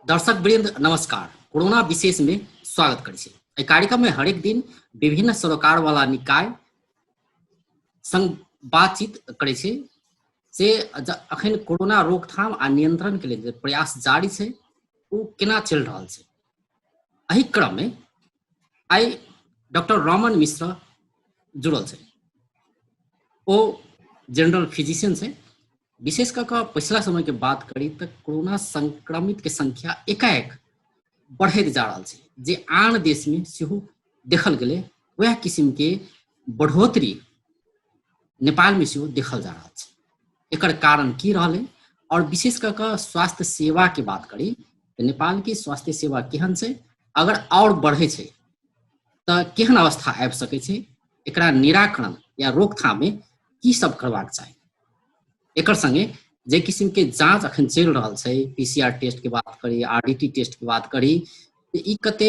दर्शक वृंद नमस्कार। कोरोना विशेष में स्वागत करै छी। एहि कार्यक्रम में हरेक दिन विभिन्न सरोकार वाला निकाय संग बातचीत करै छी से अखन कोरोना रोकथाम आ नियंत्रण के लेल जे प्रयास जारी छै ओ केना चलि रहल छै। एहि क्रम में आइ डॉक्टर रमन मिश्र जुड़ल छै। ओ जनरल फिजिशियन छै। विशेष कऽ कऽ पछिला समय के बात करी तऽ कोरोना संक्रमित के संख्या एकाएक बढ़ैत जा रहल छै, जे आन देश में सेहो देखल गेलै वएह किस्म के बढ़ोतरी नेपाल में सेहो देखल जा रहल छै। एकर कारण की रहलै और विशेष कऽ कऽ स्वास्थ्य सेवा के बात करी तऽ नेपाल के स्वास्थ्य सेवा केहन छै, अगर और बढ़ै छै तऽ केहन अवस्था आबि सकै छै, एकरा निराकरण या रोकथाम में की सब करबाक चाही। एकर संगे जे किसिम के जांच अखन चलि रहल छै, पीसीआर टेस्ट के बात करी, आरडीटी टेस्ट के बात करी, तऽ ई कते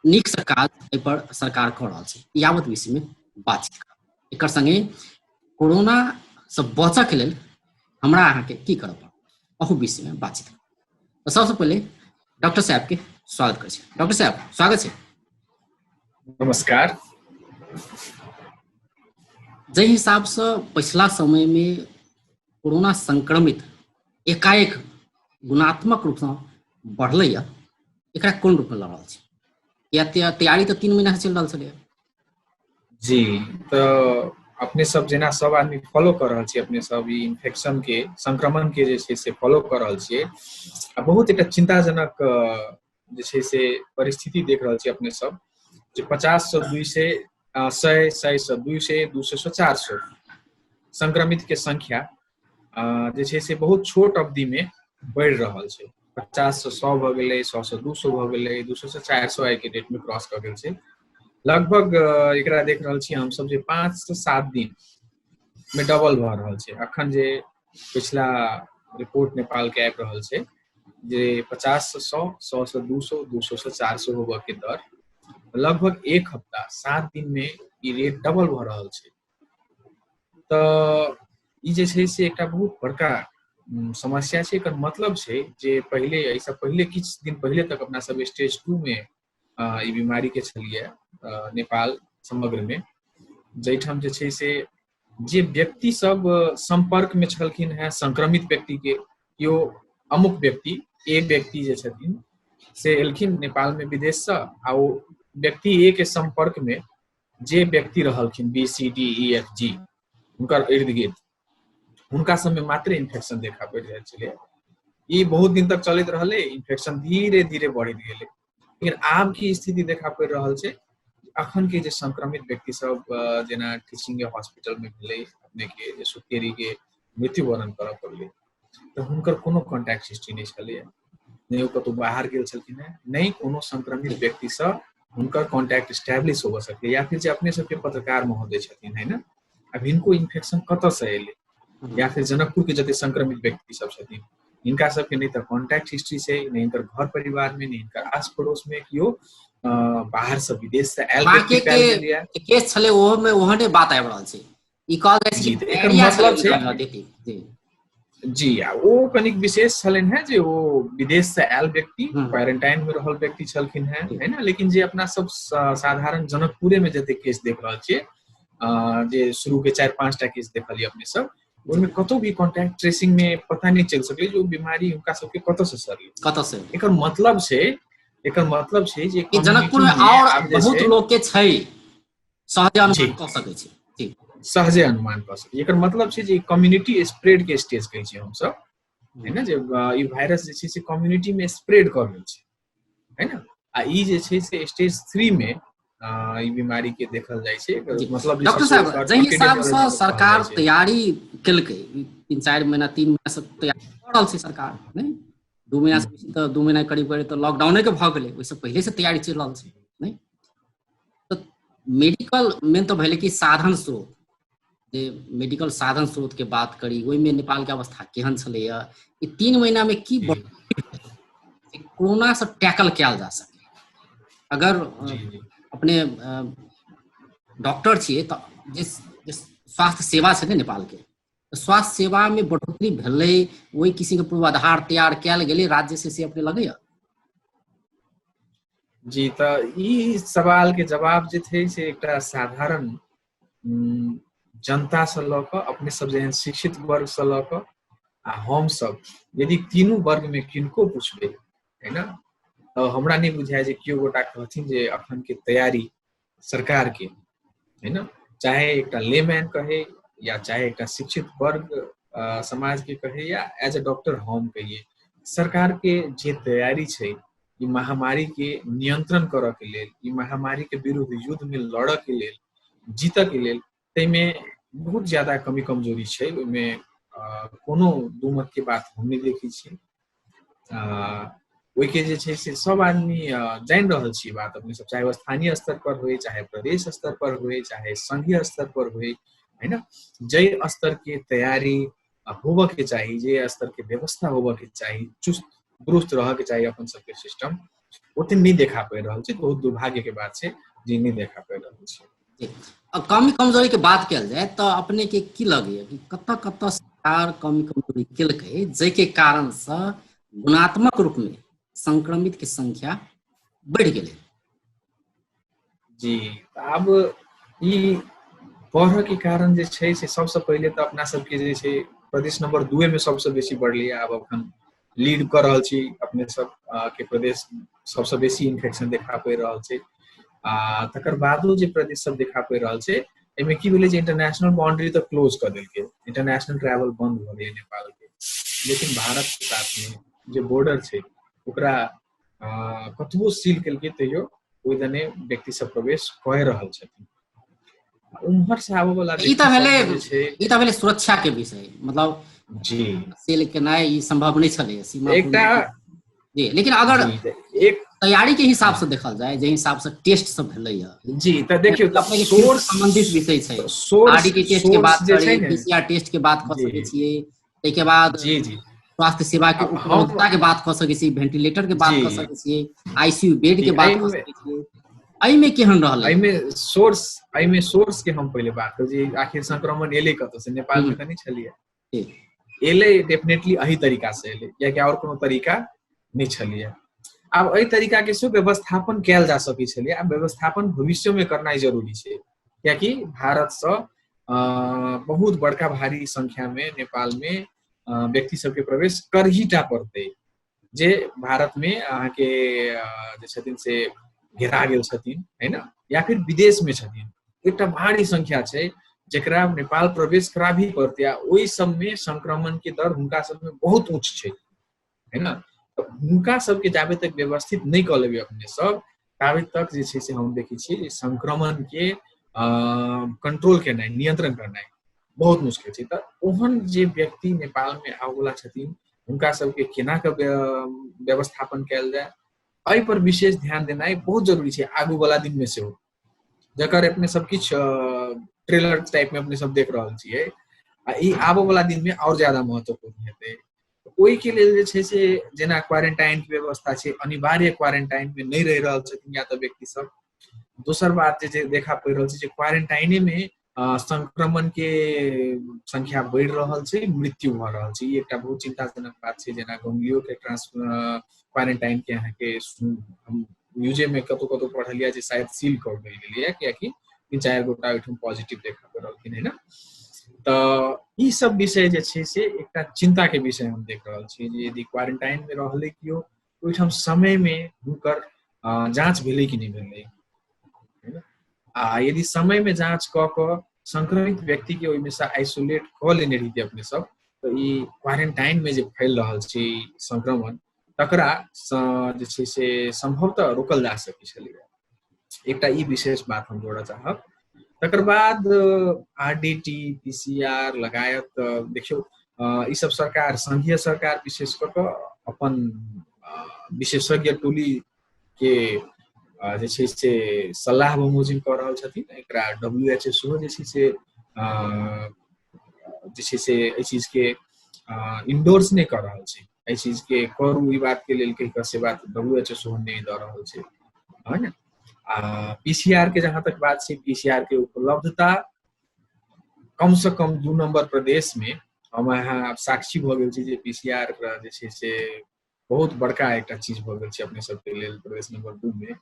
नीक से काज एहि पर सरकार कऽ रहल छै, यावत विषय में बातचीत करब। एकर संगे कोरोना से बचऽ के लेल हमरा अहाँके की करऽ पड़त, अहू विषय में बातचीत करब। तऽ सबसँ पहिले डॉक्टर साहब के स्वागत करै छी। डॉक्टर साहब स्वागत छै। नमस्कार। जाहि हिसाबसँ पछिला समयमे कोरोना संक्रमित एकाएक गुणात्मक रूपसँ बढ़लैए, एकरा कोन रूपमे लऽ रहल छै? या तैयारी तऽ 3 महीना से चलि रहल छलैए। जी, तऽ अपने सब जेना सब आदमी फॉलो कऽ रहल छियै, अपने सब ई इन्फेक्शन के संक्रमण के जे छै से फॉलो कऽ रहल छियै आ बहुत एकटा चिंताजनक जे छै से परिस्थिति देख रहल छियै अपने सब जे 50 से 200, 100, 100 से 200, 200 से 400 संक्रमित के संख्या जे छै से बहुत छोट अवधि में बढ़ि रहल छै। 50 से 100 भऽ गेलै, 100 से 200 भऽ गेलै, 200 से 400 आइ के डेट में क्रॉस कऽ गेल छै। लगभग एकरा देख रहल छी हमसब जे 5 से 7 दिन में डबल भऽ रहल छै। अखन जे पिछला रिपोर्ट नेपाल के आबि रहल छै जे 50 से 100, 100 से 200, 200 से 400 होबऽ के दर लगभग 1 हफ्ता 7 दिन में ई रेट डबल भऽ रहल छै। तऽ ई जे छै से एकटा बहुत बड़का समस्या छै। एकर मतलब छै जे पहिले एहिसँ पहिले किछु दिन पहिले तक अपना सब स्टेज 2 में ई बीमारी के छलियै नेपाल समग्र में, जाहिठाम जे छै से जे व्यक्ति सब संपर्क में छलखिन हेँ संक्रमित व्यक्ति के, केओ अमुक व्यक्ति ए व्यक्ति जे छथिन से एलखिन नेपाल में विदेश से आ ओ व्यक्ति ए के संपर्क में जे व्यक्ति रहलखिन B C D E F G हुनकर इर्द गिर्द हुनका सबमे मात्र इन्फेक्शन देखा पड़ि रहल छलै। ई बहुत दिन तक चलैत रहलै, इन्फेक्शन धीरे धीरे बढ़ैत गेलै। लेकिन आब की स्थिति देखा पड़ि रहल छै, अखन के जे संक्रमित व्यक्ति सब जेना टीचिंग हॉस्पिटल में भेलै अपने के जे सुकेरी के मृत्यु वरण करऽ पड़लै, तऽ हुनकर कोनो कॉन्टैक्ट हिस्ट्री नहि छलैया, नहि ओ कतहु बाहर गेल छलखिन हेँ, नहि कोनो संक्रमित व्यक्तिसँ हुनकर कॉन्टैक्ट स्टैब्लिश होबऽ सकलै। या फिर जे अपने सबके पत्रकार महोदय छथिन है ने, अब हिनको इन्फेक्शन कतऽसँ एलै, या फिर जनकपुर के जते संक्रमित व्यक्ति सब छथिन हिनका सबके नहि तऽ कॉन्टैक्ट हिस्ट्री छै, नहि हिनकर घर परिवार में, नहि हिनकर आस पड़ोस में केओ बाहर से विदेश से आयल व्यक्ति पायल गेलैया। केस छलै ओहो में ओहने बात आबि रहल छै। ई कहल जाइ छै जी, कि तऽ एकर डायरिया मतलब छलै छै हुनका देखी, जी। जी, आ ओ कनिक विशेष छलनि हेँ जे ओ विदेश से आयल व्यक्ति क्वारेंटाइन में रहल व्यक्ति छलखिन हेँ है ना। लेकिन जे अपना सब साधारण जनकपुरे में जते केस देख रहल छियै, जे शुरू के 4-5 टा केस देखलियै अपने सब, ओहिमे कतौ भी कॉन्टैक्ट ट्रेसिंग में पता नहि चलि सकलै जे ओ बीमारी हुनका सबके कतऽ से सरलै, कतऽ से। एकर मतलब छै जे कि जनकपुर में कम्युनिटी में और आब जे बहुत छै लोग के छै, सहजे अनुमान जी। कऽ सकै छी। जी। सहजे अनुमान कऽ सकै। एकर मतलब छै जे कम्युनिटी स्प्रेड के स्टेज कहै छियै हमसब है ना, जे ई वायरस जे छै से कम्युनिटी में स्प्रेड कऽ गेल छै है ना। आ ई जे छै से स्टेज 3 में ई बीमारी के देखल जाइ छै। एकर जी। मतलब जे डॉक्टर छै से साहब, ओकर जाहि हिसाब epidemiology से के कहल सरकार जाइ छै। तैयारी केलकै, 3-4 महीना 3 महीना से तैयारी कऽ रहल छै सरकार, नहि 2 महीना से बेसी तऽ 2 महीना करीब करीब तऽ लॉकडाउने के भऽ गेलै, ओहिसँ पहिले से तैयारी चलि रहल छै नहि। तऽ मेडिकल मेन तऽ भेलै कि साधन स्रोत, जे मेडिकल साधन स्रोत के बात करी ओहिमे नेपाल के अवस्था केहन छलैया, ई 3 महीना में की कोरोना से टैकल कयल जा सके। अगर अपने डॉक्टर छियै तऽ जे स्वास्थ्य सेवा छै ने नेपाल के, स्वास्थ्य सेवा में बढ़ोतरी भेलै, ओहि किसिम के पूर्वाधार तैयार कयल गेलै राज्य से अपने लगैया? जी, तऽ ई सवाल के जवाब जे छै से एकटा साधारण जनता से लऽ कऽ अपने सब जेहन शिक्षित वर्ग से लऽ कऽ आ हम सब यदि तीनू वर्ग में किनको पुछबै है ना, तऽ हमरा नहि बुझाय जे केओ गोटा कहथिन जे अखन के तैयारी सरकार के है ना, चाहे एकटा लेमैन कहे या चाहे एकटा शिक्षित वर्ग समाज के कहे या एज ए डॉक्टर हम कहिए, सरकार के जे तैयारी छै ई महामारी के नियंत्रण करऽ के लेल, ई महामारी के विरुद्ध युद्ध में लड़ऽ के लेल, जीतऽ के लेल, ताहिमे बहुत ज्यादा कमी कमजोरी छै। ओहिमे कोनो दू मत के बात हम नहि देखै छियै। ओहिके जे छै से सब आदमी जानि रहल छी बात अपने सब, चाहे स्थानीय स्तर पर होय, चाहे प्रदेश स्तर पर होय, चाहे संघीय स्तर पर होय, है ना, जाहि स्तर के तैयारी होबऽ के चाही, जे स्तर के व्यवस्था होबऽ के चाही, चुस्त दुरुस्त रहऽ के चाही अपन सबके सिस्टम, ओते नहि देखा पड़ि रहल छै। बहुत दुर्भाग्य के बात छै जे नहि देखा पड़ि रहल छै। कमी कमजोरी के बात कयल जाय तऽ अपने के की लगैया कि कतऽ कतऽ सरकार कमी कमजोरी केलकै जाहिके कारण से गुणात्मक रूप में संक्रमित के संख्या बढ़ि गेलै? जी, आब ई बढ़ऽ के कारण जे छै से सबसँ पहिले तऽ अपना सबके जे छै प्रदेश नंबर 2 में सबसँ बेसी बढ़लैए। आब अखन लीड कऽ रहल छी अपने सब के प्रदेश, सबसँ बेसी इन्फेक्शन देखा पड़ि रहल छै। आ तकर बादो जे प्रदेश सब देखा पड़ि रहल छै, एहिमे की भेलै जे इंटरनेशनल बाउंड्री तऽ क्लोज कऽ देलकै, इंटरनेशनल ट्रैवल बंद भऽ गेलै नेपाल के, लेकिन भारत के साथ में जे बॉर्डर छै ओकरा कतबो सील केलकै तैयो ओहि दने व्यक्ति सब प्रवेश कऽ रहल छथिन। उम्हर से आबऽ वाला ई तऽ भेलै ई तऽ भेलै सुरक्षा के विषय, मतलब जी सील केनाइ ई संभव नहि छलै सीमा एकटा जी। लेकिन अगर एक तैयारी के हिसाब से देखल जाय, जे हिसाब से टेस्ट सब भेलै जी, तऽ देखियौ सोर्स संबंधित विषय छै, आरडीटी टेस्ट के बात करी, पीसीआर टेस्ट के बात कऽ सकै छियै, ताहिके बाद जी जी स्वास्थ्य सेवा के उपलब्धता के बात कऽ सकै छी, वेंटिलेटर के बात कऽ सकै छियै, आईसीयू बेड के बात कऽ सकै छियै, एहिमे केहन रहल? एहिमे सोर्स के हम पहिले बात करू जे आखिर संक्रमण एलै कतऽ से? नेपाल में तऽ नहि छलियै, एलै डेफिनेटली एही तरीका से एलै, कियाकि आओर कोनो तरीका नहि छलियै। आब एहि तरीका के सेहो व्यवस्थापन कयल जा सकै छलियै। आब व्यवस्थापन भविष्य में करनाइ जरूरी छै, कियाकि भारत से बहुत बड़का भारी संख्या में नेपाल में व्यक्ति सबके प्रवेश करही टा पड़तै, जे भारत में अहाँके जे छथिन से घेरा गेल छथिन है ना, या फिर विदेश में छथिन, एकटा भारी संख्या छै जकरा नेपाल प्रवेश कराबही पड़तै, आ ओहि सबमे संक्रमण के दर हुनका सबमे बहुत ऊँच छै है ना। तऽ हुनका सबके जाबे तक व्यवस्थित नहि कऽ लेबै अपने सब, ताबे तक जे छै से हम देखै छियै जे संक्रमण के कंट्रोल केनाइ, नियंत्रण करनाइ बहुत मुश्किल छै। तऽ ओहन जे व्यक्ति नेपाल में आबऽवला छथिन हुनका सबके केना कऽ व्यवस्थापन कयल जाय, एहि पर विशेष ध्यान देनाइ बहुत जरूरी छै आगू वाला दिन में सेहो, जकर अपने सब किछु ट्रेलर टाइप में अपने सब देख रहल छियै, आ ई आबऽ वाला दिन में और ज्यादा महत्वपूर्ण हेतै। ओहिके लेल जे छै से जेना क्वारेंटाइन के व्यवस्था छै, अनिवार्य क्वारेंटाइन में नहि रहि रहल छथिन या तऽ व्यक्ति सब। दोसर बात जे देखा पड़ि रहल छै जे क्वारेंटाइने में संक्रमण के संख्या बढ़ि रहल छै, मृत्यु भऽ रहल छै, ई एकटा बहुत चिंताजनक बात छै। जेना गंगलियो के क्वारेंटाइन के अहाँके हम न्यूजे में कतौ कतौ पढ़लियै जे शायद सील कऽ देल गेलैया, कियाकि 3-4 गोटा ओहिठाम पॉजिटिव देखा पड़लखिन है ना। तऽ ई सब विषय जे छै से एकटा चिंता के विषय हम देख रहल छी जे यदि क्वारेंटाइन में रहलै केओ, ओहिठाम समय में हुनकर जांच भेलै कि नहि भेलै, आ यदि समय में जांच कऽ कऽ संक्रमित व्यक्ति के ओहिमे से आइसोलेट कऽ लेने रहितै अपने सब, तऽ ई क्वारेंटाइन में जे फैल रहल छै संक्रमण, तकरा जे छै से संभवतः रोकल जा सकै छलैया। एकटा ई विशेष बात हम जोड़ऽ चाहब। तकर बाद आरडीटी, पीसीआर लगायत देखियौ ई सब सरकार, संघीय सरकार विशेष कऽ कऽ अपन विशेषज्ञ टोली के जे छै से सलाह बमोजिम कऽ रहल छथिन। एकरा WHO सेहो जे छै से जे छै से एहि चीज के इंडोर्स नहि कऽ रहल छै, एहि चीज के करू ई बात के लेल कहि कऽ से बात WHO सेहो नहि दऽ रहल छै, है ने। आ पीसीआर के जहाँ तक बात छै, पीसीआर के उपलब्धता कम से कम 2 नंबर प्रदेश में हम अहाँ आब साक्षी भऽ गेल छी जे पीसीआर जे छै से बहुत बड़का एकटा चीज भऽ गेल छै अपने सबके लेल प्रदेश नंबर 2 मे।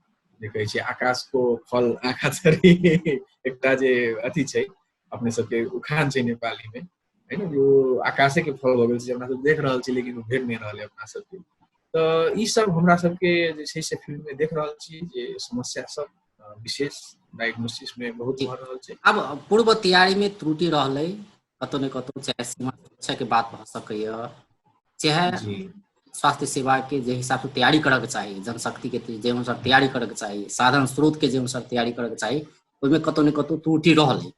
जे कहै छै आकाश को फल आँखा छड़ी, एकटा जे अथी छै अपने सबके उखान छै नेपाली मे, है ने, ओ आकाशे के फल भऽ गेल छै, अपना सब देख रहल छी लेकिन ओ भेट नहि रहल है अपना सबके। तऽ ई सब हमरा सबके जे छै से फील्ड में देख रहल छी जे समस्या सब विशेष डायग्नोसिस में बहुत भऽ रहल छै। आब पूर्व तैयारी में त्रुटि रहलै कतौ ने कतौ, चाहे सीमा सुरक्षा के बात भऽ सकैया, चाहे स्वास्थ्य सेवा के जे हिसाब से तैयारी करऽ के चाही, जनशक्ति के जे अनुसार तैयारी करऽ के चाही, साधन स्रोत के जे अनुसार तैयारी करऽ के चाही, ओहिमे कतौ ने कतौ त्रुटि रहलै।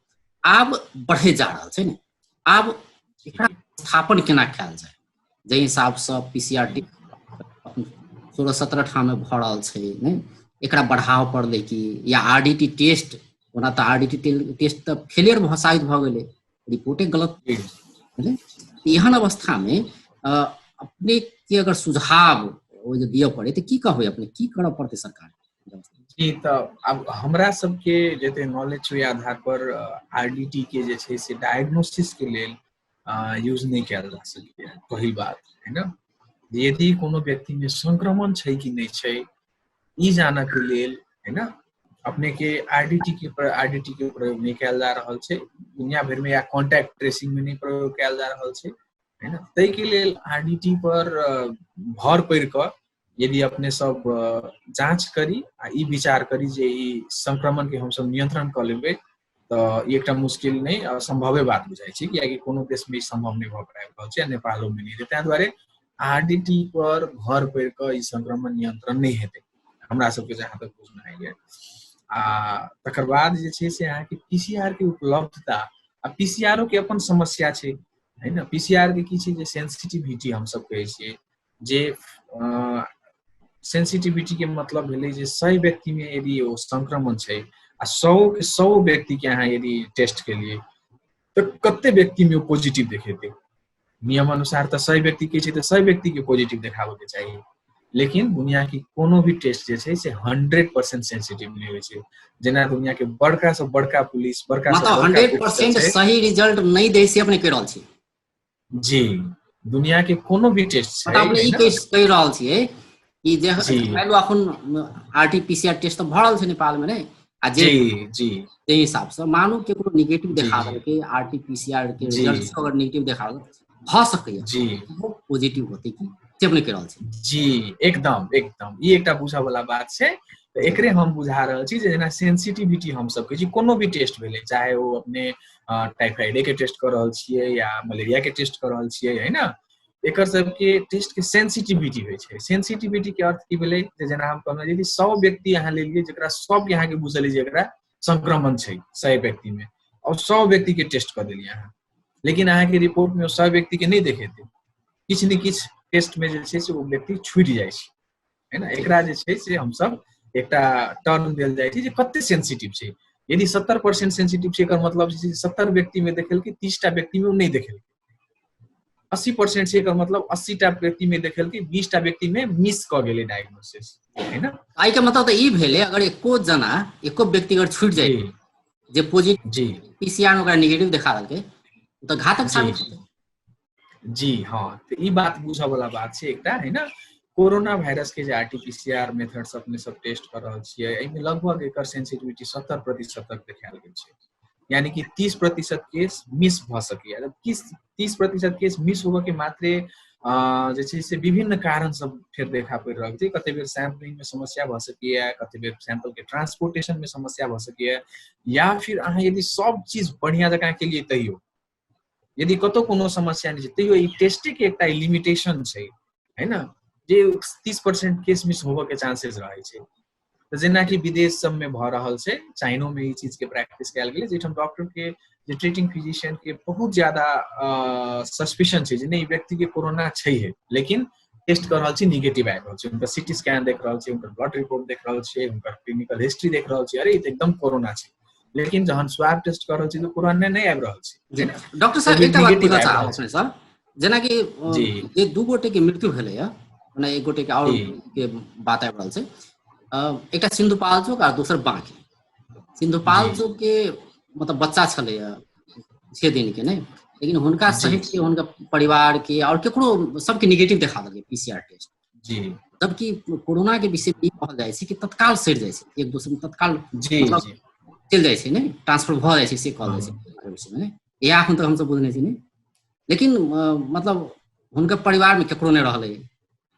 आब बढ़े जा रहल छै ने, आब एकरा स्थापन केना कयल जाय, जाहि हिसाबसँ पीसीआर 16-17 ठाम भऽ रहल छै ने, एकरा बढ़ाव पड़लै कि या आरडीटी टेस्ट, ओना तऽ आरडीटी टेस्ट तऽ फेलियर भऽ साबित भऽ गेलै, रिपोर्टे गलत भेलै। एहन अवस्थामे अपने के अगर सुझाव ओ जे दिअ पड़े तऽ की कहबै अपने, की करऽ पड़तै सरकार? जी, तऽ आब हमरा सबके जते नॉलेज छै ओहि आधार पर आरडीटी के जे छै से डायग्नोसिस के लेल यूज नहि कयल जा सकैए, पहिल बात है ने। यदि कोनो व्यक्ति में संक्रमण छै कि नहि छै ई जानऽ के लेल है ना, अपने के आरडीटी के प्रयोग नहि कयल जा रहल छै दुनिया भरि में, या कॉन्टैक्ट ट्रेसिंग में नहि प्रयोग कयल जा रहल छै, है ना। ताहि के लेल आरडीटी पर भर पड़ि कऽ यदि अपने सब जाँच करी आ ई विचार करी जे ई संक्रमण के हमसब नियंत्रण कऽ लेबै तऽ ई एकटा मुश्किल नहि असंभवे बात बुझाइ छै, कियाकि कोनो देश में ई संभव नहि भऽ पाबि रहल छै आ नेपालो में नहि। ताहि दुआरे आरडीटी पर भर पड़ि कऽ ई संक्रमण नियंत्रण नहि हेतै, हमरा सबके जहाँ तक बुझना होइए। आ तकर बाद जे छै से अहाँके पीसीआर के उपलब्धता, आ पीसीआरो के अपन समस्या छै, है ना। पीसीआर के की छै जे सेंसिटिविटी हमसब कहै छियै, जे सेंसिटिविटी के मतलब भेलै जे 100 व्यक्ति में यदि ओ संक्रमण छै आ 100 के 100 व्यक्ति के अहाँ यदि टेस्ट केलियै तऽ कते व्यक्ति में ओ पॉजिटिव देखेतै। नियम अनुसार तऽ 100 व्यक्ति के छै तऽ 100 व्यक्ति के पॉजिटिव देखाबऽ के चाही, लेकिन दुनिया के कोनो भी टेस्ट जे छै से 100% सेंसिटिव नहि होइ छै। जेना दुनिया के बड़का से बड़का पुलिस, बड़का से मतलब बड़का 100% सही रिजल्ट नहि दै से अपने कहि रहल छी? जी, दुनिया के कोनो भी टेस्ट छै, अपने ई कहि रहल छियै कि जे मानि लो अखन आरटीपीसीआर टेस्ट तऽ भऽ रहल छै नेपाल मे ने, आ जे जी जी ताहि हिसाब से मानू केकरो निगेटिव देखा देलकै, आरटीपीसीआर के रिजल्ट अगर निगेटिव देखा देलकै, भऽ सकैए जी पॉजिटिव होतै कि से अपने कहि रहल छी? जी, एकदम एकदम ई एकटा बुझऽ वाला बात छै। तऽ एकरे हम बुझा रहल छी जे जेना सेंसिटिविटी हमसब कहै छी कोनो भी टेस्ट भेलै, चाहे ओ अपने टाइफाइडे के टेस्ट कऽ रहल छियै या मलेरिया के टेस्ट कऽ रहल छियै, है ना, एकर सबके टेस्ट के सेंसिटिविटी होइ छै। सेंसिटिविटी के अर्थ की भेलै जे जेना हम कहलहुँ यदि 100 व्यक्ति अहाँ लेलियै जकरा सबके अहाँके बुझल अइ जे एकरा संक्रमण छै 100 व्यक्ति में, और 100 व्यक्ति के टेस्ट कऽ देलियै अहाँ, लेकिन अहाँके रिपोर्ट में ओ 100 व्यक्ति के नहि देखेतै, किछु ने किछु टेस्ट में जे छै से ओ व्यक्ति छूटि जाइ छै, है ना। एकरा जे छै से हमसब एकटा टर्म देल जाइ छै जे कते सेंसिटिव छै। यदि 70% सेंसिटिव छै एकर मतलब छै 70 व्यक्ति में देखेलकै, 30 टा व्यक्ति में ओ नहि देखेलकै। 80% छै एकर मतलब 80 टा व्यक्ति में देखेलकै, 20 टा व्यक्ति में मिस कऽ गेलै डायग्नोसिस, है ना। एहि के मतलब तऽ ई भेलै अगर एको जना एको व्यक्ति अगर छूटि जाइ जे पॉजिटिव जी पीसीआर में ओकरा निगेटिव देखा देलकै तऽ घातक साबित हेतै। जी हाँ, तऽ ई बात बुझऽ वाला बात छै एकटा, है ना। कोरोना वायरस के जे आरटीपीसीआर मेथड से अपने सब टेस्ट कर रहल छियै, एहिमे लगभग एकर सेंसिटिविटी 70% तक देखायल गेल छै, यानी कि 30% केस मिस भऽ सकैए। जब 30% केस मिस होबऽ के मात्रे जे छै से विभिन्न कारण सब फेर देखा पड़ि रहल छै। कते बेर सैम्पलिंग में समस्या भऽ सकैए, कते बेर सैंपल के ट्रांसपोर्टेशन में समस्या भऽ सकैए, या फिर अहाँ यदि सब चीज बढ़िया जकाँ केलियै तैयो यदि कतौ कोनो समस्या नहि छै तैयो ई टेस्टे के एकटा लिमिटेशन छै, है ना, जे 30% केस मिस होबऽ के चांसेस रहै छै। तऽ जेनाकि विदेश सबमे भऽ रहल छै, चाइनो में ई चीज के प्रैक्टिस कयल गेलै, जाहिठाम डॉक्टर के जे ट्रीटिंग फिजिशियन के बहुत ज्यादा सस्पिशन छै जे नहि ई व्यक्ति के कोरोना छै है, लेकिन टेस्ट कऽ रहल छी निगेटिव आबि रहल छै, हुनकर सिटी स्कैन देख रहल छी, हुनकर ब्लड रिपोर्ट देख रहल छी, हुनकर क्लिनिकल हिस्ट्री देख रहल छी, अरे ई तऽ एकदम कोरोना छै, लेकिन जहन स्वाब टेस्ट कऽ रहल छी तऽ कोरोना नहि आबि रहल छै। डॉक्टर साहब एकटा बात पूछऽ चाहब अपने सर, जेनाकि जे दू गोटे के मृत्यु भेलैया, मने एक गोटे के और के बात आबि रहल छै, एकटा सिन्धुपाल्चोक आ दोसर बाँकी। सिन्धुपाल्चोक के मतलब बच्चा छलैया 6 दिन के, नहि लेकिन हुनका सहित के हुनका परिवार के और केकरो सबके निगेटिव देखा देलकै पीसीआर टेस्ट। जी। जबकि कोरोना के विषय में ई कहल जाइ छै कि तत्काल सरि जाइ छै, एक दोसर में तत्काल जी मतलब जी चलि जाइ छै, ने ट्रांसफर भऽ जाइ छै, से कहल जाइ छै कोरोना के विषय में। इएह एखन तक हमसब बुझने छी ने। लेकिन मतलब हुनकर परिवार में केकरो नहि रहलै।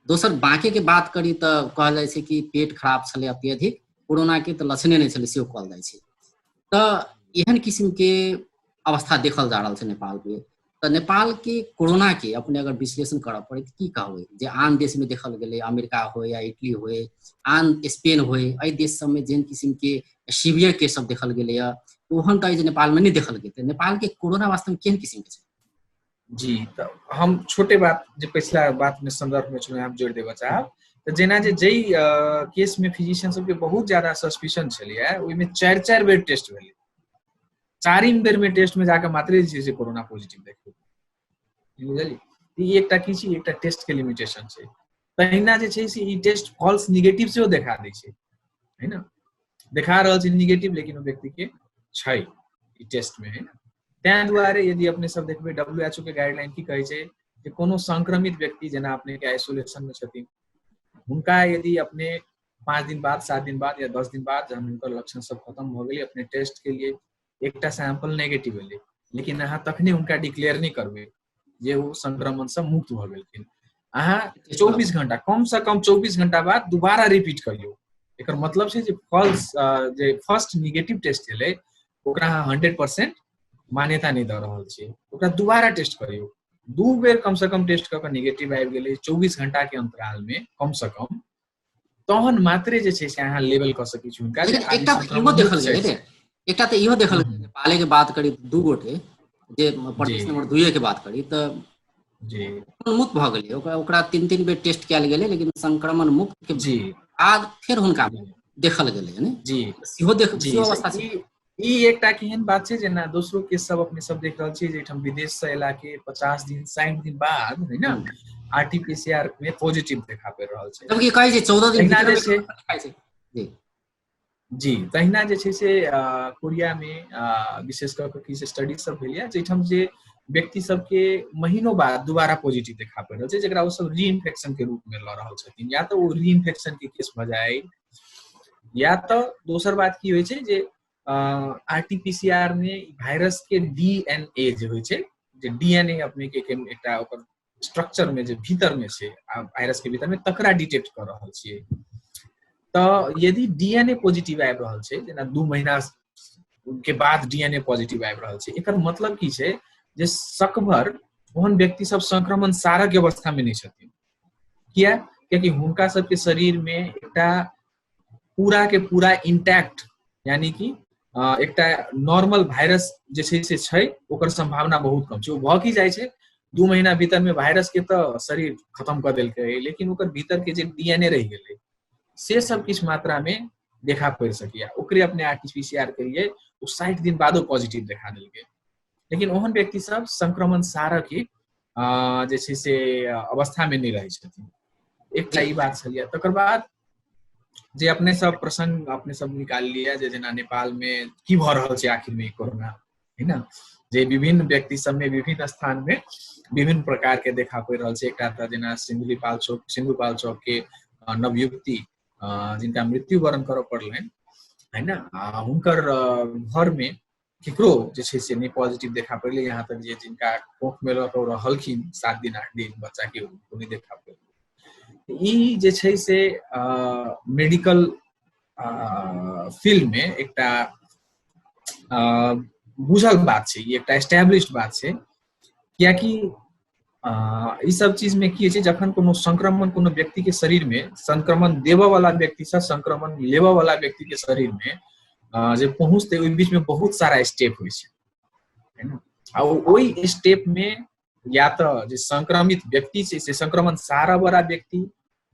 दोसर बाँके के बात करी तऽ कहल जाइ छै कि पेट खराब छलै अत्यधिक, कोरोना के तऽ लक्षणे नहि छलै सेहो कहल जाइ छै। तऽ एहन किस्म के अवस्था देखल जा रहल छै नेपाल में। तऽ नेपाल के कोरोना के अपने अगर विश्लेषण करऽ पड़े तऽ की कहबै जे आन देश में देखल गेलै, अमेरिका होय या इटली होय, आन स्पेन होय, एहि देश सब में जेहन किस्म के सीवियर केस सब देखल गेलैए ओहन तऽ जे नेपाल में नहि देखल गेल। तऽ नेपाल के कोरोना वास्तव में केहन किस्म के छै? जी, तऽ हम छोटे बात जे पिछला बात में संदर्भ में छलै हम जोड़ि देबऽ चाहब। तऽ जेना जे जाहि केस में फिजिशियन सबके बहुत ज्यादा सस्पिशन छलैए ओहिमे 4-4 बेर टेस्ट भेलै, 4 बेर में टेस्ट में जाके मात्रे जे छै से कोरोना पॉजिटिव देखल। बुझलियै? ई एकटा की छै, एकटा टेस्ट के लिमिटेशन छै। तहिना जे छै से ई टेस्ट फॉल्स निगेटिव सेहो देखा दै छै, है ना? देखा रहल छै निगेटिव लेकिन ओ व्यक्ति के छै ई टेस्ट में, है ना? तें दुआरे यदि अपने सब देखबै WHO के गाइडलाइन की कहै छै जे कोनो संक्रमित व्यक्ति जेना अपने के आइसोलेशन में छथिन, हुनका यदि अपने 5 दिन बाद, 7 दिन बाद या 10 दिन बाद जहन हुनकर लक्षण सब खत्म भऽ गेलै, अपने टेस्ट के लिए एकटा सैंपल नेगेटिव एलै, लेकिन अहाँ तखने हुनका डिक्लेयर नहि करबै जे ओ संक्रमण से मुक्त भऽ गेलखिन। अहाँ 24 घंटा, कम से कम 24 घंटा बाद दोबारा रिपीट करियौ। एकर मतलब छै जे फॉल्स जे फर्स्ट निगेटिव टेस्ट एलै ओकरा अहाँ 100% मान्यता नहि दऽ रहल छियै, ओकरा दोबारा टेस्ट करियौ। 2 बेर कम से कम टेस्ट कऽ कऽ निगेटिव आबि गेलै 24 घंटा के अंतराल में कम से कम, तहन मात्रे जे छै से अहाँ लेबल कऽ सकै छी हुनका। लेकिन एकटा इहो देखल गेलै रे, एकटा तऽ इहो देखल गेलै, नेपाले के बात करी 2 गोटे जे प्रदेश नंबर 2 के बात करी तऽ जी मुक्त भऽ गेलै, ओकरा 3-3 बेर टेस्ट कयल गेलै लेकिन संक्रमण मुक्त के जी बाद फेर हुनका देखल गेलै ने। जी सेहो देख सेहो अवस्था छै। ई एकटा केहन बात छै जेना दोसरो केस सब अपने सब देख रहल छियै जे एहिठाम विदेश से एला के 50 दिन 60 दिन बाद है ना आरटीपीसीआर में पॉजिटिव देखा पड़ि रहल छै। जबकि कहै छै 14 दिन तहिना जे छै देखाइ छै। जी जी, तहिना जे छै से कोरिया में विशेष कऽ के किछु स्टडी सब भेल यऽ जाहिठाम जे व्यक्ति सबके महीनों बाद दोबारा पॉजिटिव देखा पड़ि रहल छै, जकरा ओ सब रीइन्फेक्शन के रूप में लऽ रहल छथिन। या तऽ ओ रीइन्फेक्शन के केस भऽ जाय, या तऽ दोसर बात की होइ छै जे आरटीपीसीआर में वायरस के डीएनए जे होइ छै, जे डीएनए अपने के एकटा ओकर स्ट्रक्चर में जे भीतर में छै वायरस के भीतर में, तकरा डिटेक्ट कऽ रहल छियै। तऽ यदि डीएनए पॉजिटिव आबि रहल छै, जेना 2 महीना के बाद डीएनए पॉजिटिव आबि रहल छै, एकर मतलब की छै जे सकभर ओहन व्यक्ति सब संक्रमण सारक अवस्था में नहि छथिन। किया? कियाकि हुनका सबके शरीर में एकटा पूरा के पूरा इंटैक्ट यानी कि एकटा नॉर्मल वायरस जे छै से छै, ओकर संभावना बहुत कम छै। ओ भऽ की जाइ छै, 2 महीना भीतर में वायरस के तऽ शरीर खत्म कऽ देलकै, लेकिन ओकर भीतर के जे डीएनए रहि गेलै से सब किछु मात्रा में देखा पड़ि सकैया। ओकरे अपने आरटीपीसीआर के लिए ओ 60 दिन बादो पॉजिटिव देखा देलकै, लेकिन ओहन व्यक्ति सब संक्रमण सारक के जे छै से अवस्था में नहि रहै छथिन। एकटा ई बात छलियै। तकर बाद जे अपने सब प्रसंग अपने सब निकाल लिया जे जेना नेपाल में की भऽ रहल छै आखिर में कोरोना, है ना, जे विभिन्न व्यक्ति सब में विभिन्न स्थान में विभिन्न प्रकार के देखा पड़ि रहल छै। एकटा तऽ जेना सिन्धुपाल चौक के नवयुवती जिनका मृत्यु वरण करऽ पड़लनि, है ना, आ हुनकर घर में केकरो जे छै से नहि पॉजिटिव देखा पड़लै। यहाँ तक जे जिनका कोख में लऽ कऽ रहलखिन 7 दिन 8 दिन बच्चा के, उनको नहि देखा पड़लै। ई जे छै से मेडिकल फील्ड में एकटा बुझल बात छै, ई एकटा एस्टेब्लिश्ड बात छै। कियाकि ई सब चीज में की होइ छै, जखन कोनो संक्रमण कोनो व्यक्ति के शरीर में संक्रमण देबऽ वाला व्यक्ति से संक्रमण लेबऽ वाला व्यक्ति के शरीर में जे पहुँचतै, ओहि बीच में बहुत सारा स्टेप होइ छै, है ना। आ ओहि स्टेप में या तऽ जे संक्रमित व्यक्ति छै से संक्रमण सारा बड़ा व्यक्ति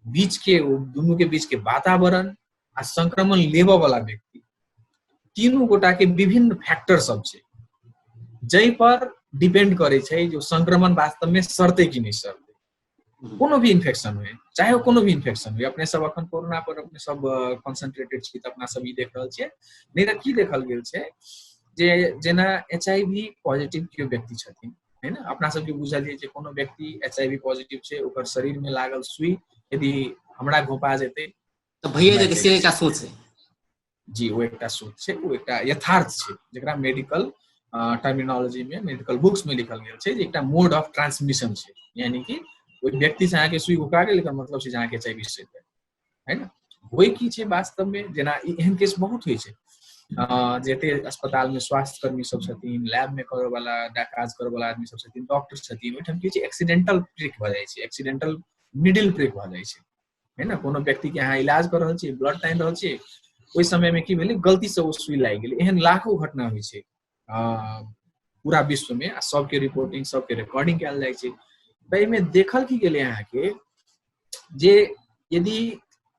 बीच के दुनू के बीच के वातावरण आ संक्रमण लेबऽ वाला व्यक्ति, तीनू गोटा के विभिन्न फैक्टर सब छै जाहि पर डिपेंड करै छै जो संक्रमण वास्तव में सरतै कि नहि सरतै। कोनो भी इन्फेक्शन हुए, चाहे ओ कोनो भी इन्फेक्शन हुए, अपने सब अखन कोरोना पर अपने सब कॉन्सेंट्रेटेड छी तऽ अपना सब ई देख रहल छियै। नहि तऽ की देखल गेल छै जे जेना HIV positive केओ व्यक्ति छथिन, है ने। अपना सबके बुझल जे कोनो व्यक्ति एचआईवी पॉजिटिव छै, ओकर शरीर में लागल सुई यदि हमरा घोपा जेतै तऽ भइए जेतै, से एकटा सोच छै। जी, ओ एकटा सोच छै, ओ एकटा यथार्थ छै, जकरा मेडिकल टर्मिनोलॉजी में, मेडिकल बुक्स में लिखल गेल छै जे एकटा मोड ऑफ ट्रांसमिशन छै, यानी कि ओहि व्यक्ति से अहाँके सुई घोका गेल, एकर मतलब छै जे अहाँके एचआईवी छै, है ने। होइ की छै वास्तव में, जेना एहन केस बहुत होइ छै, जते अस्पताल में स्वास्थ्य कर्मी सब छथिन, लैब में करऽ वाला काज करऽ वाला आदमी सब छथिन, डॉक्टर छथिन, ओहिठाम की छै एक्सीडेंटल प्रिक भऽ जाइ छै, एक्सीडेंटल निडल प्रिक भऽ जाइ छै, है ने। कोनो व्यक्ति के अहाँ इलाज कऽ रहल छी, ब्लड टानि रहल छी, ओहि समय में की भेलै, गलती से ओ सुई लागि गेलै। एहन लाखों घटना होइ छै पूरा विश्व में, आ सबके रिपोर्टिंग, सबके रिकॉर्डिंग कयल जाइ छै। ताहिमे देखल की गेलै अहाँके जे यदि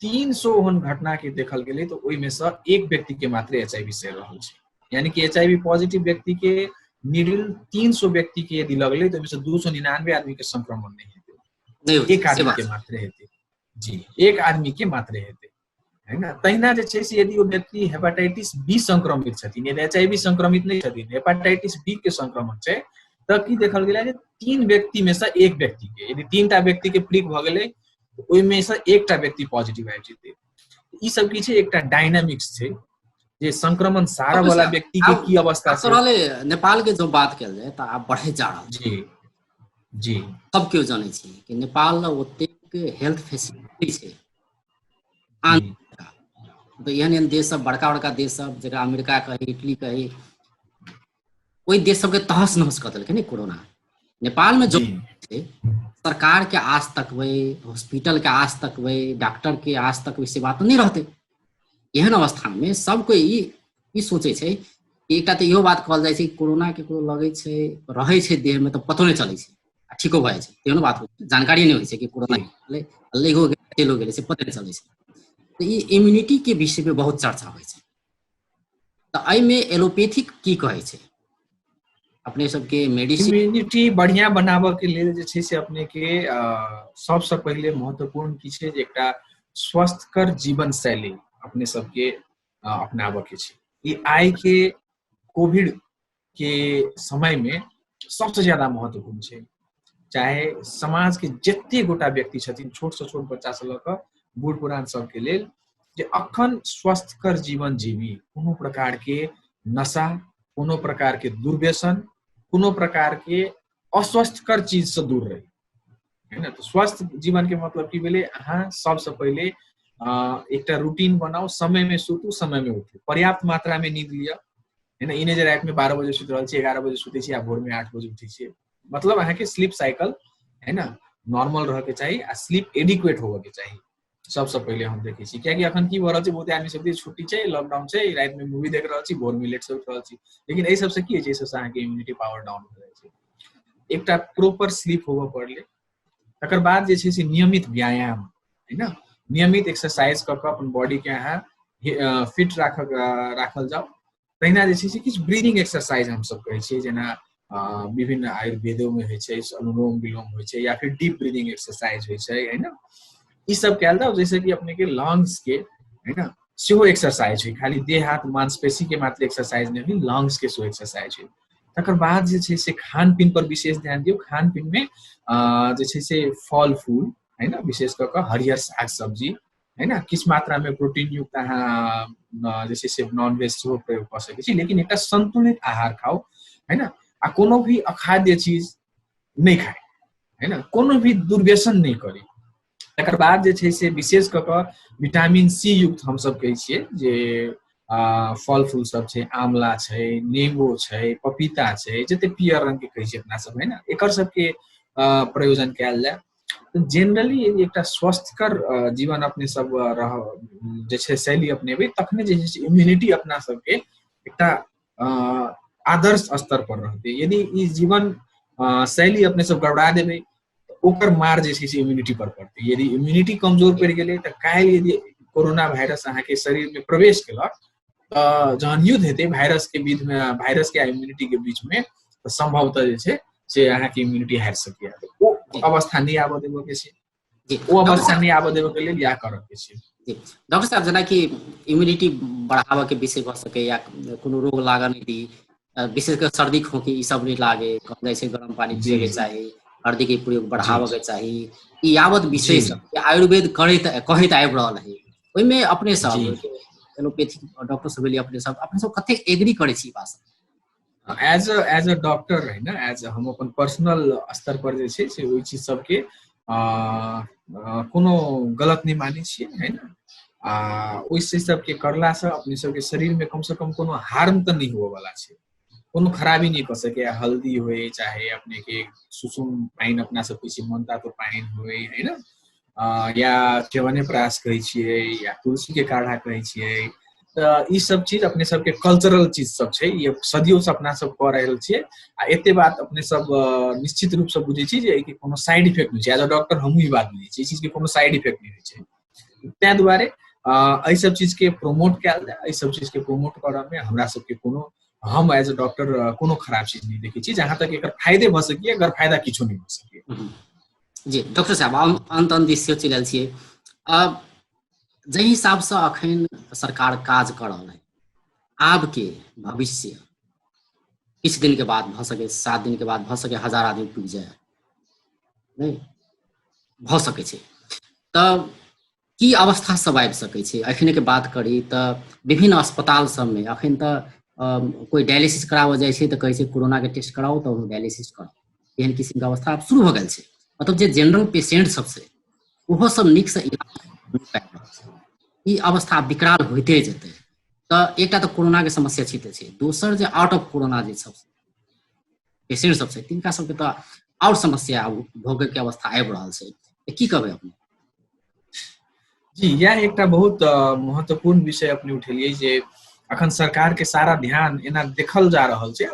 300 ओहन घटना के देखल गेलै तऽ ओहिमे सँ एक व्यक्ति के मात्रे एचआईवी से रहल छै, यानी कि एचआईवी पॉजिटिव व्यक्ति के निडल 300 व्यक्ति के यदि लगलै तऽ ओहिमे सँ 299 आदमी के संक्रमण नहि हेतै, एक आदमी के मात्रे हेतै। जी, एक आदमी के मात्रे हेतै, है ना। तहिना जे छै से यदि ओ व्यक्ति हेपाटाइटिस बी संक्रमित छथिन, यदि एचआईवी संक्रमित नहि छथिन, हेपाटाइटिस बी के संक्रमण छै, तऽ की देखल गेलै जे 3 व्यक्ति में से एक व्यक्ति के, यदि 3टा व्यक्ति के प्रिक भऽ गेलै ओहिमे से एकटा व्यक्ति पॉजिटिव आबि जेतै। ई सब की छै, एकटा डायनामिक्स छै जे संक्रमण सारा वाला व्यक्ति के की अवस्था छै। नेपाल के जो बात कयल जाय तऽ आब बढ़ैत जा रहल छै। जी जी, सब केओ जानै छै कि नेपाल ओतेक हेल्थ फैसिलिटी छै आन तऽ एहन एहन देश सब, बड़का बड़का देश सब, जकरा अमेरिका कही, इटली कही, ओहि देश सबके तहस नहस कऽ देलकै ने कोरोना। नेपाल में जो छै, सरकार के आस तकबै, हॉस्पिटल के आस तकबै, डॉक्टर के आस तकबै, से बात नहि रहतै। एहन अवस्था में सब कोइ ई सोचै छै कि एकटा तऽ इहो बात कहल जाइ छै, कोरोना केकरो लगै छै, रहै छै देह में तऽ पतो नहि चलै छै आ ठीको भऽ जाइ छै, तेहनो बात होइ छै, जानकारी नहि होइ छै कि कोरोना लगियो गेलै, चलियो गेलै, से पते नहि चलै छै। तऽ ई इम्यूनिटी के विषय में बहुत चर्चा होइ छै। तऽ एहिमे एलोपैथिक की कहै छै अपने सबके मेडिसिन? इम्यूनिटी बढ़िया बनाबऽ के लेल जे छै से अपने के सबसँ पहिले महत्वपूर्ण की छै जे एकटा स्वस्थकर जीवन शैली अपने सबके अपनाबऽ के छै। ई आइ के कोविड के समय में सबसँ ज्यादा महत्वपूर्ण छै। चाहे समाज के जते गोटा व्यक्ति छथिन, छोट सँ छोट बच्चा सँ लऽ कऽ बूढ़ पुरान सबके लेल, जे अखन स्वस्थकर जीवन जीवी, कोनो प्रकार के नशा, कोनो प्रकार के दुर्व्यसन, कोनो प्रकार के अस्वस्थकर चीज से दूर रही, है ना। तो स्वस्थ जीवन के मतलब की भेलै, अहाँ सबसँ पहिले एकटा रूटीन बनाउ, समय में सुतू, समय में उठू, पर्याप्त मात्रा में नींद लिअ, है ना। ई नहि जे राति में 12 बजे सुति रहल छी, 11 बजे सुतै छी आ भोर में 8 बजे उठै छी, मतलब अहाँके स्लीप साइकिल, है ना, नॉर्मल रहके चाही आ स्लीप एडिक्वेट होबऽ के चाही। सबसँ पहिले हम देखै छी, कियाकि अखन की भऽ रहल छै, बहुते आदमी सब छुट्टी छै, लॉकडाउन छै, राति में मूवी देख रहल छी, भोर में लेट से उठि रहल छी, लेकिन एहि सबसँ की होइ छै, एहि सबसँ अहाँके इम्यूनिटी पावर डाउन भऽ जाइ छै। एकटा प्रोपर स्लीप होबऽ पड़लै, तकर बाद जे छै से नियमित व्यायाम, है ना, नियमित एक्सरसाइज कऽ कऽ अपन बॉडी के अहाँ फिट राखल जाउ। तहिना जे छै से किछु ब्रीदिंग एक्सरसाइज हमसब कहै छियै, जेना विभिन्न आयुर्वेदो में होइ छै, अनुलोम विलोम होइ छै, या फिर डीप ब्रीदिंग एक्सरसाइज होइ छै, है ना। ई सब कयल जाउ जैसे कि अपने के लंग्स के, है ना, सेहो एक्सरसाइज होइ, खाली देह हाथ मांसपेशी के मात्र एक्सरसाइज नहि होइ, लंग्स के सेहो एक्सरसाइज होइ। तकर बाद जे छै से खान पीन पर विशेष ध्यान दियौ। खान पीन में जे छै से फल फूल, है ना, विशेष कऽ कऽ हरियर साग सब्जी, है ना, किछु मात्रा में प्रोटीन युक्त अहाँ जे छै से नॉन वेज सेहो प्रयोग कऽ सकै छी, लेकिन एकटा संतुलित आहार खाउ, है ना। आ कोनो भी अखाद्य चीज नहि खाइ, है ना, कोनो भी दुर्व्यसन नहि करी। तकर बाद जे छै से विशेष कऽ कऽ विटामिन सी युक्त हमसब कहै छियै जे फल फूल सब छै, आंवला छै, नेबो छै, पपीता छै, जते पियर रंग के कहै छियै अपना सब, है ना, एकर सबके प्रयोजन कयल जाय। जेनरली एकटा स्वस्थकर जीवन अपने सब रह जे छै शैली अपनेबै, तखने जे छै से इम्यूनिटी अपना सबके एकटा आदर्श स्तर पर रहतै। यदि ई जीवन शैली अपने सब गड़बड़ा देबै ओकर मार जे छै से इम्यूनिटी पर पड़तै। यदि इम्यूनिटी कमजोर पड़ि गेलै तऽ काल्हि यदि कोरोना वायरस अहाँके शरीर में प्रवेश केलक तऽ जहन युद्ध हेतै वायरस के बीच में, वायरस के इम्यूनिटी के बीच में, तऽ संभवतः जे छै से अहाँके इम्यूनिटी हारि सकैए। ओ अवस्था नहि आबऽ देबऽ के छै, ओ अवस्था नहि आबऽ देबऽ के लेल इएह करऽ के छै। जी डॉक्टर साहब, जेनाकि इम्यूनिटी बढ़ाबऽ के विषय भऽ सकैए या कोनो रोग लागऽ नहि दी, विशेष कर सर्दी खोंखी ई सब नहि लागे, कहल जाइ छै गरम पानी पिए के चाही, हल्दी के प्रयोग बढ़ाबऽ के चाही। ई यावत विषय सब आयुर्वेद करैत कहैत आबि रहल है, ओहिमे अपने सब एलोपैथिक डॉक्टर सब भेलियै, अपने सब कतेक एग्री करै छी बात सब? एज अ डॉक्टर होइन, एज हम अपन पर्सनल स्तर पर जे छै से ओहि चीज सबके कोनो गलत नहि मानै छियै, होइन? आ ओहि चीज सबके करलासँ अपने सबके शरीरमे कमसँ कम कोनो हार्म तऽ नहि हुअ छै, कोनो खराबी नहि कऽ सकैए। हल्दी होय, चाहे अपने के सुसुम पानि अपना सब कहै छियै, मन तातो पानि होय, होइन, या च्यवनप्राश कहै छियै या तुलसी के काढ़ा कहै छियै, तऽ ई सब चीज अपने सबके कल्चरल चीज सब छै। ई सदियों से अपना सब कऽ रहल छियै। आ एते बात अपने सब निश्चित रूप से बुझै छी जे एहिके कोनो साइड इफेक्ट नहि छै। एज अ डॉक्टर हमहूँ ई बात बुझै छी, ई चीजके कोनो साइड इफेक्ट नहि होइ छै। ताहि दुआरे एहि सब चीजके प्रमोट कयल जाय। एहि सब चीजके प्रमोट करऽ मे हमरा सबके कोनो, हम एज अ डॉक्टर कोनो खराब चीज नहि देखै छी, जहाँ तक एकर फायदे भऽ सकैए, अगर फायदा किछो नहि भऽ सकैए। जी डॉक्टर साहब, अंत अंत दिस चलि आयल छियै। जाहि हिसाबसँ अखन सरकार काज कऽ रहल है, आबके भविष्य किछु दिन के बाद भऽ सके, 7 दिन के बाद भऽ सके 1000 आदमी पुगि जाय, नहि भऽ सकै छै, तऽ की अवस्था सब आबि सकै छै? अखन के बात करी तऽ विभिन्न अस्पताल सबमे अखन तऽ कोइ डायलिसिस कराबऽ जाइ छै तऽ कहै छै कोरोना के टेस्ट कराउ तऽ डायलिसिस कराउ। एहन किसिमके अवस्था आब शुरू भऽ गेल छै। मतलब जे जनरल पेशेंट सब छै ओहो सब नीकसँ इलाज नहि पाबि रहल छै। ई अवस्था विकराल होइते जेतै। तऽ एकटा तऽ कोरोनाके समस्या छिते छै, दोसर जे आउट ऑफ कोरोना जे सब पेशेंट सब छै तिनका सबके तऽ आओर समस्या आब भोगै के अवस्था आबि रहल छै। तऽ की कहबै अपने? जी, इएह एकटा बहुत महत्वपूर्ण विषय अपने उठेलियै जे अखन सरकार के सारा ध्यान एना देखल जा रहल छै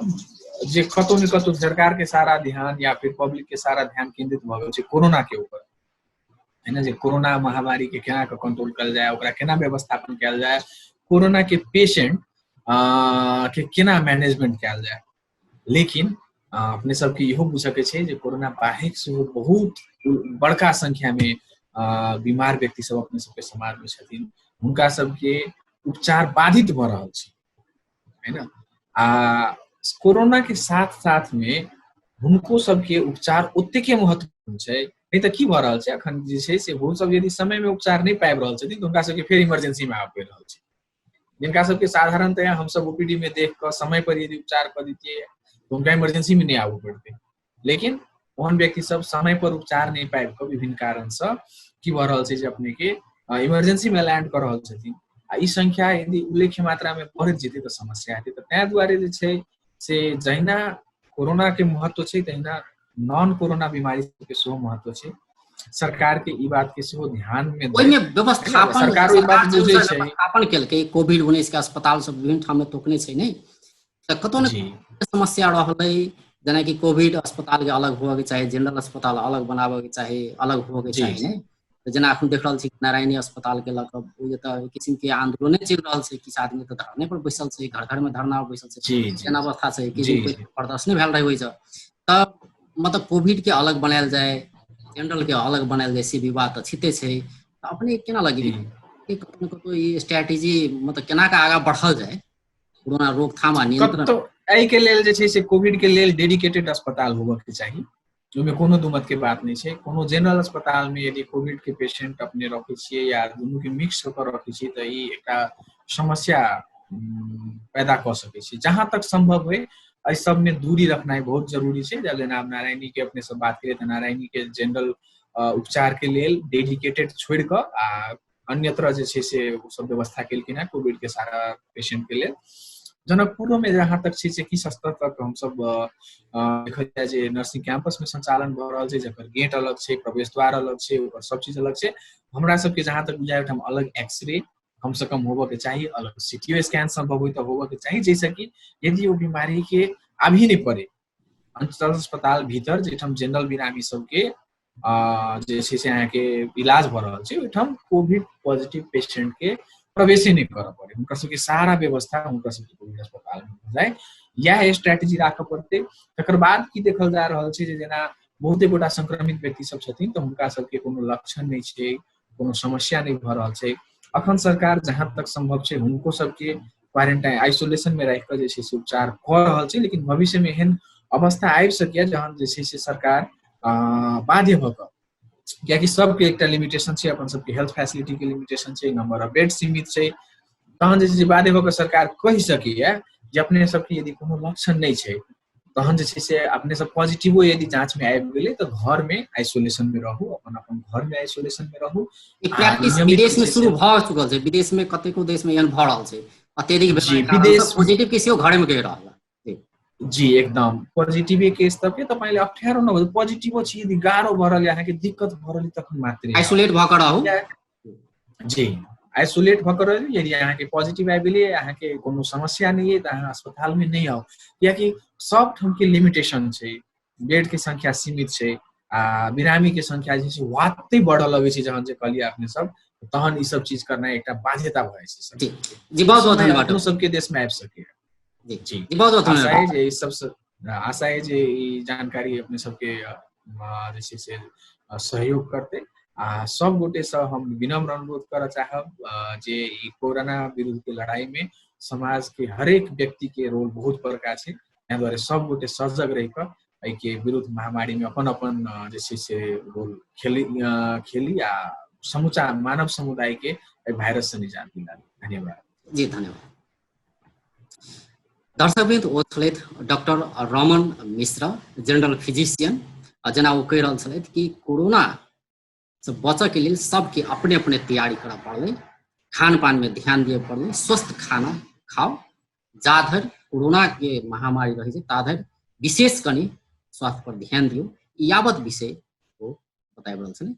जे कतौ ने कतौ सरकार के सारा ध्यान या फिर पब्लिक के सारा ध्यान केंद्रित भऽ गेल छै कोरोना के ऊपर, है ना, जे कोरोना महामारी के केना कऽ कंट्रोल कयल जाय, ओकरा केना व्यवस्थापन कयल जाय, कोरोना के पेशेंट के केना मैनेजमेंट कयल जाय। लेकिन अपने सबके इहो बुझऽ के छै जे कोरोना बाहेक सेहो बहुत बड़का संख्या में बीमार व्यक्ति सब अपने सबके समाज में छथिन, हुनका सबके उपचार बाधित भऽ रहल छै, है ना? आ कोरोना के साथ साथ में हुनको सबके उपचार ओतेके महत्वपूर्ण छै। नहि तऽ की भऽ रहल छै अखन जे छै से ओ सब यदि समय में उपचार नहि पाबि रहल छथिन तऽ हुनका सबके फेर इमरजेंसी में आबि पड़ि रहल छै। जिनका सबके साधारणतया हमसब ओपीडी में देख कऽ समय पर यदि उपचार कऽ दितियै तऽ हुनका इमरजेंसी में नहि आबऽ पड़तै। लेकिन ओहन व्यक्ति सब समय पर उपचार नहि पाबि कऽ विभिन्न कारणसँ की भऽ रहल छै जे अपने के इमरजेंसी में लैंड कऽ रहल छथिन। आ ई संख्या यदि उल्लेख्य मात्रा में बढ़ैत जेतै तऽ समस्या हेतै। तऽ ताहि दुआरे जे छै से जहिना कोरोना के महत्व छै तहिना नॉन कोरोना बीमारी के सेहो महत्व छै। सरकार के ई बात के सेहो ध्यान में ओहिमे व्यवस्थापन सरकार ओहि बात बुझै छै, व्यवस्थापन केलकै। कोविड-19 के अस्पताल सब विभिन्न ठाम में तोकने छै, नहि तऽ कतौ ने समस्या रहलै, जेनाकि कोविड अस्पताल के अलग होबऽ के चाही, जनरल अस्पताल अलग बनाबऽ के चाही, अलग होबऽ के चाही, नहि तऽ जेना अखन देख रहल छी नारायणी अस्पताल के लऽ कऽ ओ तऽ किसिम के आंदोलने चलि रहल छै, किछु आदमी तऽ धरने पर बैसल छै, घर घर में धरना बैसल छै, एना अवस्था छै कि प्रदर्शने भेल रहै ओहिसँ। तऽ मतलब कोविड के अलग बनायल जाय, जनरल के अलग बनायल जाय, से विवाद तऽ छिते छै। तऽ अपने केना लगी कि कतौ ने कतौ ई स्ट्रेटेजी मतलब केना के आगाँ बढ़ल जाय कोरोना रोकथाम आ नियंत्रण? एहि के लेल जे छै से कोविड के लेल डेडिकेटेड अस्पताल होबऽ के चाही, ओहिमे कोनो दुमत के बात नहि छै। कोनो जनरल अस्पताल में यदि कोविड के पेशेंट अपने रखै छियै या दुनू के मिक्स कऽ के रखै छियै तऽ ई एकटा समस्या पैदा कऽ सकै छै। जहाँ तक सम्भव होइ एहि सब में दूरी रखनाइ बहुत जरूरी छै। जेना आब नारायणी के अपने सब बात करियै तऽ नारायणी के जनरल उपचार के लेल डेडिकेटेड छोड़ि कऽ आ अन्यत्र जे छै से ओ सब व्यवस्था केलखिन हेँ कोविड के सारा पेशेंट के लेल। जनकपुरो में जहाँ तक छै से किछु स्तर तक हमसब देखल जाय जे नर्सिंग कैंपस में संचालन भऽ रहल छै, जकर गेट अलग छै, प्रवेश द्वार अलग छै, ओकर सब चीज अलग छै। हमरा सबके जहाँ तक बुझाय ओहिठाम अलग एक्सरे कम से कम होबऽ के चाही, अलग सीटीओ स्कैन सम्भव होइ तऽ होबऽ के चाही, जाहिसँ कि यदि ओ बीमारी के आबही नहि पड़े अंचल अस्पताल भीतर, जाहिठाम जनरल बिरामी सबके जे छै से अहाँके इलाज भऽ रहल छै, ओहिठाम कोविड पॉजिटिव पेशेंट के प्रवेशे नहि करऽ पड़े, हुनकर सबके सारा व्यवस्था हुनकर सबके कोविड अस्पताल में भऽ जाय, इएह स्ट्रेटेजी राखऽ पड़तै। तकर बाद की देखल जा रहल छै जे जेना बहुते गोटा संक्रमित व्यक्ति सब छथिन तऽ हुनका सबके कोनो लक्षण नहि छै, कोनो समस्या नहि भऽ रहल छै। अखन सरकार जहाँ तक सम्भव छै हुनको सबके क्वारेंटाइन आइसोलेशन में राखि कऽ जे छै से उपचार कऽ रहल छै। लेकिन भविष्य में एहन अवस्था आबि सकैए जहन जे छै से सरकार बाध्य भऽ कऽ, कियाकि सबके एकटा लिमिटेशन छै, अपन सबके हेल्थ फैसिलिटी के लिमिटेशन छै, नंबर ऑफ बेड सीमित छै, तहन जे छै बाध्य भऽ कऽ सरकार कहि सकैए जे अपने सबके यदि कोनो लक्षण नहि छै तहन जे छै से अपने सब पॉजिटिवो यदि जांच में आबि गेलै तऽ घर में आइसोलेशन में रहू, अपन अपन घर में आइसोलेशन में रहू। ई प्रैक्टिस विदेश में शुरू भऽ चुकल छै, विदेश में कतेको देश में एहन भऽ रहल छै अत्यधिक विदेश पॉजिटिव के सेहो घरे में कहि रहल। जी एकदम पॉजिटिव केस तक तपाईँले अप्ठ्यारो नभए पॉजिटिभो छी यदि गाह्रो भऽ रहल अहाँके दिक्कत भऽ रहल तखन मात्रै आइसोलेट भऽ कऽ रहू। जी आइसोलेट भऽ कऽ रहू। यदि अहाँके पॉजिटिव आबि गेलै, अहाँके कोनो समस्या नहि अइ तऽ अहाँ अस्पतालमे नहि आउ, कियाकि सब ठामके लिमिटेशन छै, बेड के संख्या सीमित छै आ बिरामी के संख्या जे छै वाते बढ़ऽ लगै छै। जहन जे कहलियै अपने सब तहन ई सब चीज करनाइ एकटा बाध्यता भऽ जाइ छै। जी जी बहुत बहुत धन्यवाद। अपनो सबके देश में आबि सकैए। जी जी बहुत बहुत आशा है धन्यवाद। जे ई सब आशा है जे ई जानकारी अपने सबके जे छै से सहयोग करतै आ सब गोटे से हम विनम्र अनुरोध करऽ चाहब जे ई कोरोना विरुद्ध के लड़ाई में समाज के हरेक व्यक्ति के रोल बहुत बड़का छै। एहि दुआरे सब गोटे सजग रहि कऽ एहिके विरुद्ध महामारी में अपन अपन जे छै से रोल खेली खेली आ समूचा मानव समुदाय के एहि वायरस से निजात दिलाबी। धन्यवाद। जी धन्यवाद। दर्शकवृन्द, ओ छलथि doctor Raman Mishra, general physician. जेना ओ कहि रहल छलथि कि कोरोना से बचऽ के लेल सबके अपने अपने तैयारी करऽ पड़लै, खान पान में ध्यान दिअ पड़लै, स्वस्थ खाना खाओ। जा धरि कोरोना के महामारी रहै छै ता धरि विशेष कनि स्वास्थ्य पर ध्यान दियौ, यावत विषय ओ बताबि रहल छलै।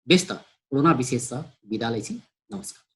बेस, तऽ कोरोना विशेषसँ विदा लै छी। नमस्कार।